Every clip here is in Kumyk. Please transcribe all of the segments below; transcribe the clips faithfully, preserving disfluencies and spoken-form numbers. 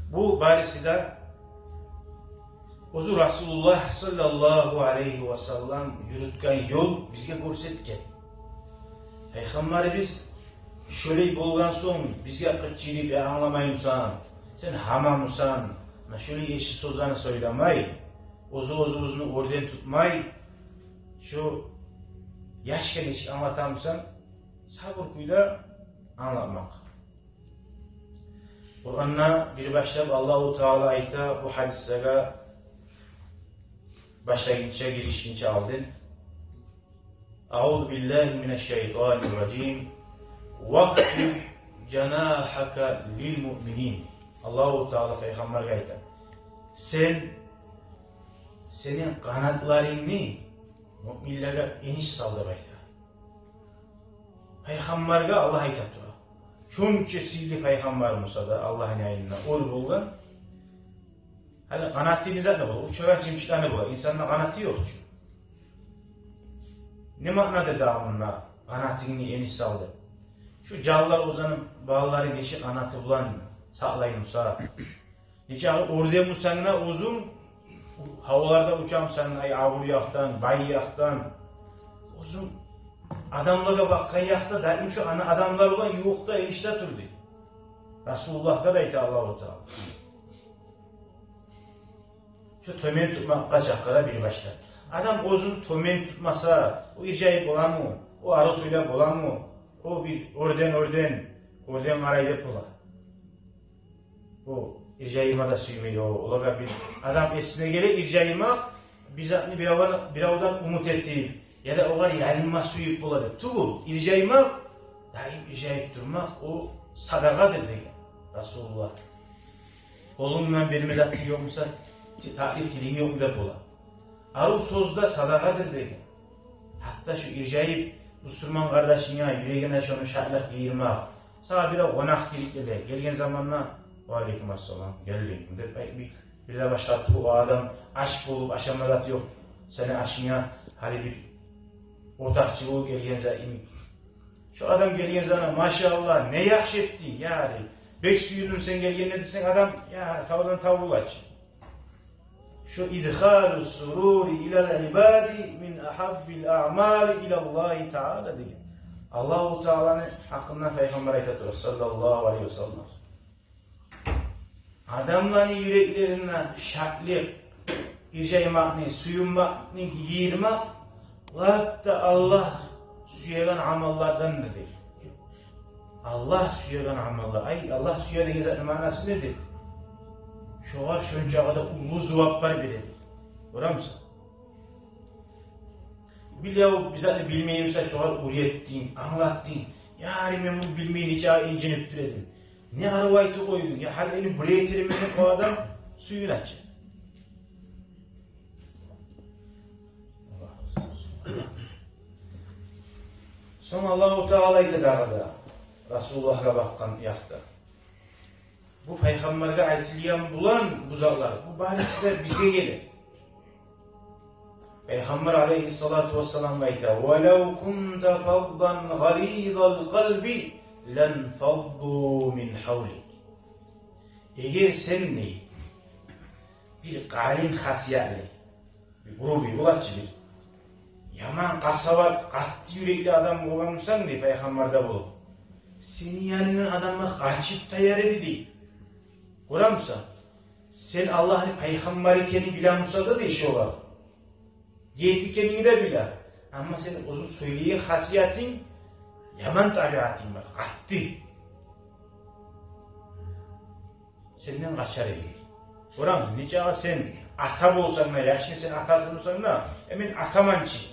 Бу бариси де оьзю Расулуллагь саллаллагьу алайгьи васаллам юрютген ёл бизге гёрсетген. Пайхаммарыбыз шолай болгъан сонг бизге къычырып: «Я, англамаймысан? Сен гьаманмысан?» Муна шолай эши сёзлени сёйлемей, оьзю оьзюбюзню оьрден тутмай, шо яшгъа нечик англатамысан, сабур кюйде англатмакъ. Къуранда бир башлап Аллагьу Таала айта бу гьадислеге башлагъынча, гиришгинче алдын: «Аузу биллагьи минашшайтанир-ражим. Вахфид жанахака лилмуъминин». Аллагьу Таала пайхаммаргъа айта: «Сен сени къанатларынгны муъминлеге эниш сал», – деп айта. Пайхаммаргъа Аллагь айта тура. Шонча сыйлы пайхаммар буса да, Аллагьны янында оьр болгъан. Гьали къанаты не затны бола? Учагъан чымчыкъланы бола. Инсанны къанаты ёкъ чу. Не маънадыр дагъы мунда, къанатынгны эниш сал деп? Шу жанлар оьзлени балаларын нече къанаты булан сакълаймыса, нечакъы оьрденмисен де оьзюнг, гьаваларда учамысан, ай, абур якъдан, бай якъдан, оьзюнг адамлагъа бакъгъан якъда, даим шу ана адамлар булан ювукъда, энишде тур, дей. Расулуллагьгъа да айта Аллагьу Таала. Шу тёбен тутмакъгъа чакъыра бир башлап. Адам оьзюн тёбен тутмаса, о иржайып боламы, о арив сёйлеп боламы, о бир оьрден, оьрден, оьрден къарай деп бола. О иржайма да сюймей, о, олагъа бир адам эсине геле иржаймакъ, бир затны биревден, биревден умут этип, яда огъар ялынма сюйюп бола деп тюгюл. Иржаймакъ, даим иржайып турмакъ, о садагъадыр деген Расулуллагь. Къолунг булан берме затынг ёкъмуса, ти-, татли тилинг ёкъму деп бола. Арив сёз де садагъадыр деген. Гьатта шу иржайып, бусурман къардашынга, юрегине шону шатлыкъ гийирмакъ. Сагъа бирев къонакъ гирип геле, гелген заманда: «Ва алейкум ассалам, гелдинг?» – деп айтмай. Бир де башгъа тюгюл, о адам ач болуп, ашама заты ёкъ. Сени ашынга гьали бир ортакъчы болуп гелген зат йимик. Шу адам гелген заманда: «Машаллагь, не яхшы этдинг, я Алий, бек сююндюм сен гелгенине», – десенг, адам, я, тавдан тав бола чы. Шу идхалу сурури илал ибади мин ахаббил аъмали илаллагьи таала деген. Аллагьу Тааланы гьакъында пайхаммар айта тура, саллаллагьу алайгьи ва саллам. Адамланы юреклерине шатлыкъ, иржаймакъны, сююнмакъны гийирмакъ лап да Аллагь сюеген амаллардандыр, дей. Аллагь сюеген амаллар. Ай, Аллагь сюе деген затны маънасы недир? Шогъар шончакъы да уллу зувап бар бере. Гёремисен? Бирев бир затны билмей буса, шогъар уьйретдинг, англатдынг. Я Алий, мен муну билмей нечакъы инжинип тура эдим. Не арив айтып къойдунг, я гьали эни булай этермен деп, о адам сююне чы. Сонг Аллагьу Таала айта дагъы да, Расулуллагьгъа бакъгъан якъда. Бу пайхаммаргъа айтылгъан булан бу затлар, бу бариси де бизге геле. Пайхаммар алайгьиссалату вассаламгъа айта: «Валав кунта фаззан гъализал къалби ланфаззу мин гьавлик». Эгер сен, дей, бир къалын хасиятлы, бир грубый бола чы, бир яман къасават, къатты юрекли адам болгъан бусанг, дей, пайхаммар да болуп, сени янынгдан адамлар къачып таяр эди, дей. Гёремисен? Сен Аллагьны пайхаммары экенинг биле буса да, дей, шолар, герти экенинг де биле. Амма сени оьзюнг сёйлейген хасиятынг, яман табиатынг бар, къатты. Сенден къачар эди. Гёремисен, нечакъы сен ата болсанг да, яшны сен атасы болсанг да, э, мен атаман чы,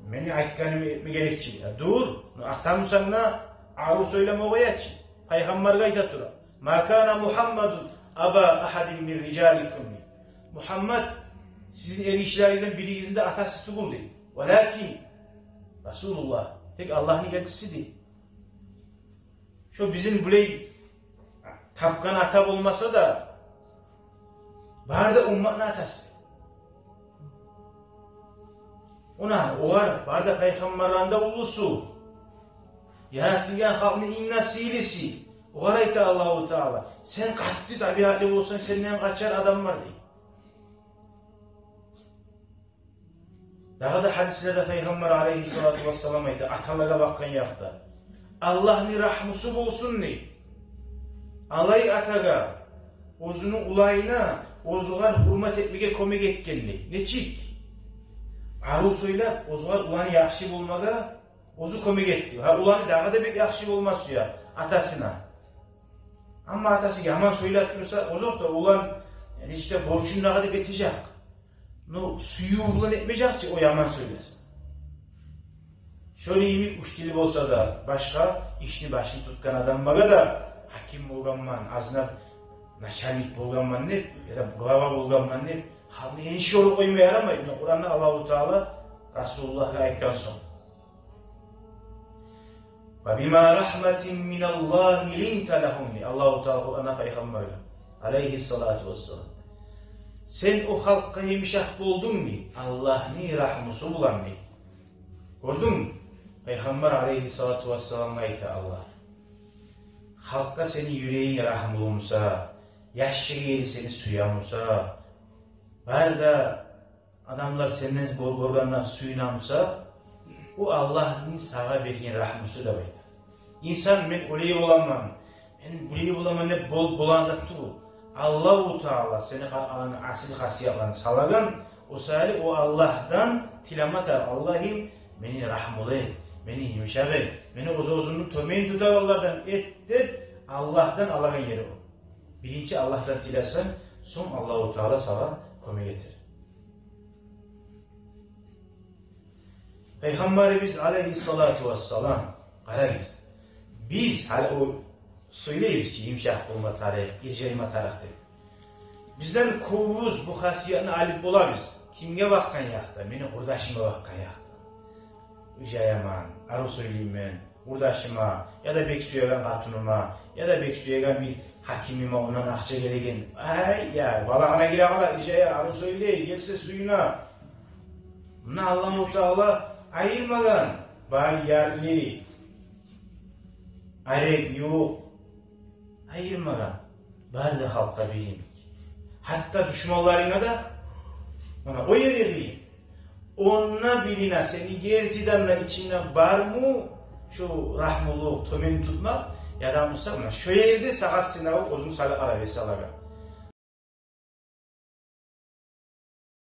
мени айтгъанымны этме герек чи. Я, дюр, атамысан да, арив сёйлеме къоя чы. Пайхаммаргъа айта тура: «Ма кана Мухаммадун аба ахадин мин риджаликум». Мухаммад сизин эргишилеригизден биригизни де атасы тюгюл, дей. «Валакин Расулуллагь, тек Аллагьны элчиси», дей. Шо бизин булай тапгъан ата болмаса да, бары да умматны атасы. Она, огъар бары да пайхаммарланы да уллусу, яратылгъан халкъны инг де сыйлысы, Огъар айта Аллагьу Таала: «Сен къатты табиатлы болсанг, сенден къачар адам бар», — дей. Дагъы да гьадислерде Пайхаммар алайгьиссалату вассалам айта, аталагъа бакъгъан якъда: «Аллагьны рагьмусу болсун, — дей, — алай атагъа, оьзюню уланына, оьзюгер гьюрмет этмеге кёмек этген», — дей. Нечик? Арив сёйлеп, оьзюгер уланы яхшы болмагъа оьзю кёмек этди. Гьа, уланы дагъы да бек яхшы болма сюе атасына. Амма атасы яман сёйлеп турса, озокъда, улан, яни, ишде борчун дагъы да этежек. Ну, сююв булан этмежек чи о яман сёйлесин. Шону йимик уьч тили болса да, башгъа ишни башын тутгъан адамлагъа да, гьаким болгъанман, азынап начальник болгъанман деп, яда глава болгъанман деп, халкъны эниш ёлу къойма ярамай. Муна Къуранда Аллагьу Таала Расулуллагьгъа айтгъан сонг: «Фабима рахматин миналлагьи линта лагьум», — дей Аллагьу Таала Къуранда Пайхаммаргъа алайгьиссалату вассалам. «Сен о халкъгъа йымышакъ болдунг, — дей, — Аллагьны рагьмусу булан», — дей. Гёрдюнгмю? Пайхаммар алайгьиссалату вассаламгъа айта Аллагь: «Халкъгъа сени юрегинг рагьмулу буса, яшайгъан ери сени сюе буса, бары да адамлар сенден гёр-, гёргенде сююне буса, о Аллагьны сагъа берген рагьмусу», — деп айта. Инсан: «Мен олай боламан, мен булай боламан», — деп бол-, болагъан зат тюгюл. Аллагьу Таала сени къа-, къалгъан асил хасиятланы салагъан, о саялы о Аллагьдан тилеме тарыкъ: «Аллагьым, мени рагьмулу эт, мени йымышакъ эт, мени оьз-оьзюмню тёбен тутагъанлардан эт», — деп Аллагьдан алагъан ери о. Биринчи Аллагьдан тилесенг, сонг Аллагьу Таала сагъа кёмек этер. Пайхаммарыбыз алайгьиссалату вассалам, къарагъыз, биз гьали о сёйлейбиз чи, йымышакъ болма тарыкъ, иржайма тарыкъ деп. Бизден кёбюбюз бу хасиятны алып болабыз. Кимге бакъгъан якъда? Мени къурдашыма бакъгъан якъда. Иржаяман, арив сёйлеймен къурдашыма, яда бек сюеген къатыныма, яда бек сюеген бир гьакимиме, ондан акъча гелеген. Ай, я, балагъына гире къала, иржая, арив сёйлей, гелсе сююне. Муна Аллагьу Таала айырмагъан бай, ярлы, арек, ювукъ, айырмагъан. Бары да халкъгъа бир йимик. Гьатта душманларынга да, муна, о ери къыйын. Онда билине сени гертиден де ичингде бармы шо рагьмулукъ, тёбен тутмакъ, яда буса, муна, шо ерде сагъа сынав, оьзюнг салып арабеса алагъан.